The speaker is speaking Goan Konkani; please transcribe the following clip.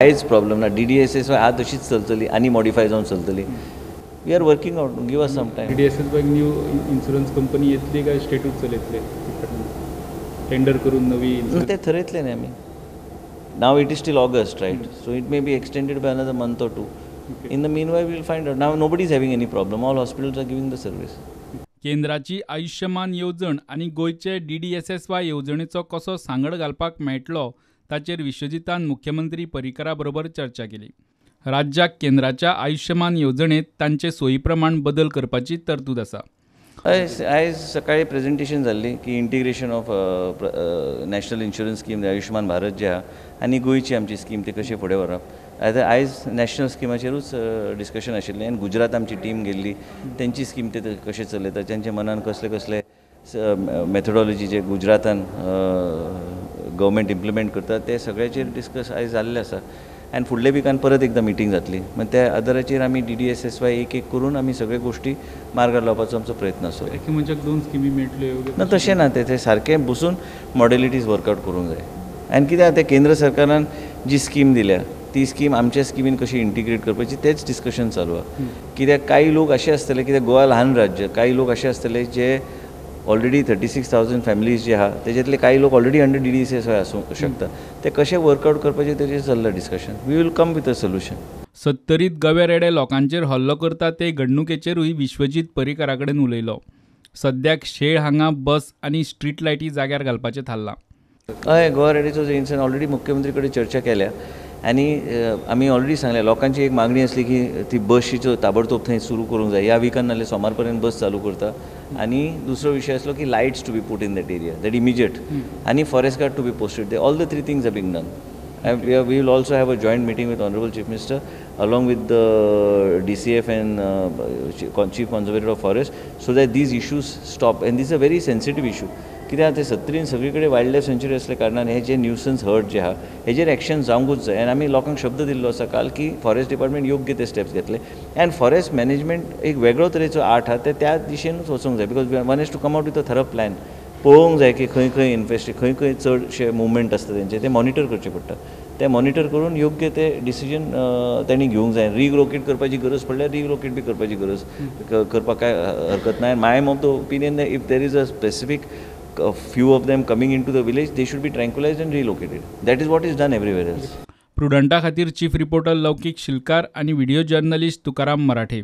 कांयच प्रॉब्लम ना. डीडीएसएस आज तशीच चलतली आनी मॉडिफाय जावन चलतली. We are working out, give us some time. DDSS new insurance company येतली काय स्टेटूच चलयतले टेंडर करून नवी? ते थरयतले न्ही आमी. Now it is till August, right? So it may be extended by another month or two. In the meanwhile we'll find out. Now nobody is having any problem, all hospitals are giving the service. केंद्राची आयुष्यमान येवजण आनी गोंयचे DDSSY येवजणेचो कसो सांगड घालपाक मेळटलो ताचेर विश्वजीतान मुख्यमंत्री पर्रीकरा बरोबर चर्चा केली. राज्याक केंद्राच्या आयुष्यमान येवजणेत तांचे सोयी प्रमाण बदल करपाची तरतूद आसा. आयज सकाळी प्रेजेंटेशन जाल्ली की integration of national insurance scheme Ayushman Bharat जे आहा आनी गोंयची आमची स्कीम ती कशी फुडें व्हरप. आतां आयज नॅशनल स्किमाचेरूच डिस्कशन आशिल्लें आनी गुजरात आमची टीम गेल्ली, तेंची स्कीम ते कशें चलयता, तेंच्या मनान कसले कसले मेथडॉलॉजी जे गुजरातान गव्हर्मेंट इम्प्लिमेंट करता ते सगळ्याचेर डिस्कस आयज जाल्लें आसा. आनी फुडल्या विकान परत एकदां मिटींग जातली, मागीर त्या आदाराचेर आमी DDSSY एक एक करून आमी सगळे गोश्टी मार्गार लावपाचो आमचो प्रयत्न आसतलो. एके मनशाक 2 स्किमी मेळटल्यो? ना, तशें ना, ते सारकें बसून मॉडेलिटीज वर्कआवट करूंक जाय. आनी कितें आतां केंद्र सरकारान जी स्कीम दिल्या ती स्कीम आमच्या स्किमीन कशी इंटिग्रेट करपाची तेच डिस्कशन चालू आहा. कित्याक कांय लोक अशे आसतले, कित्याक गोवा ल्हान राज्य, कांय लोक अशे आसतले जे ऑलरेडी 36,000 फॅमिलीज जे आहा तेजेतले कांय लोक ऑलरेडी अंडर DDSSY आसूंक शकता. ते कशें वर्कआवट करपाचें तेजेर चल्लां discussion. We will come with a solution. सत्तरीत गवे रेडे लोकांचेर हल्लो करता ते घडणुकेचेरूय विश्वजीत पर्रीकरा कडेन उलयलो. सद्याक शेळ हांगा बस आनी स्ट्रीट लायटी जाग्यार घालपाचें थारलां. हय, गोवा रेडीचो इन्सिडंट ऑलरेडी मुख्यमंत्री कडेन चर्चा केल्या आनी आमी ऑलरेडी सांगलें. लोकांची एक मागणी आसली की ती बशीचो ताबडतोब थंय सुरू करूंक जाय, ह्या विकान नाल्यार सोमार पर्यंत बस चालू करता. आनी दुसरो विशय आसलो की lights to be put in that area, that immediate, आनी forest guard to be posted. All the 3 things are being done. We will also have a joint meeting with honourable chief minister along with the DCF and chief conservator of forest so that these issues stop. And this a very sensitive issue. कित्याक ते सत्तरीन सगळे कडेन वायल्ड लायफ सँच्युरी असल्या कारणान हे जे न्यूसन्स हर्ट जे आहा हेजेर एक्शन जावंकूच जाय. आनी आमी लोकांक शब्द दिल्लो आसा काल की फॉरेस्ट डिपार्टमेंट योग्य ते स्टेप्स घेतले. आनी फॉरेस्ट मॅनेजमेंट एक वेगळो तरेचो आर्ट आहा, ते त्या दिशेनूच वचूंक जाय. Because one has to come out with a thorough plan. पळोवंक जाय की खंय खंय इन्फेस्ट, खंय खंय चडशे मुवमेंट आसता तेंचे, ते मॉनिटर करचे पडटा. ते मॉनिटर करून योग्य ते डिसिजन तेणी घेवंक जाय. रिलोकेट करपाची गरज पडल्यार रिलोकेट बी करपाची गरज करपाक कांय हरकत ना. I am of the opinion if there is a specific few of them coming into the village, they should be tranquilized and relocated. That is what is done everywhere else. प्रुडंटा खातीर चीफ रिपोर्टर लौकिक शिलकार आणि व्हिडिओ जर्नलिस्ट तुकाराम मराठे.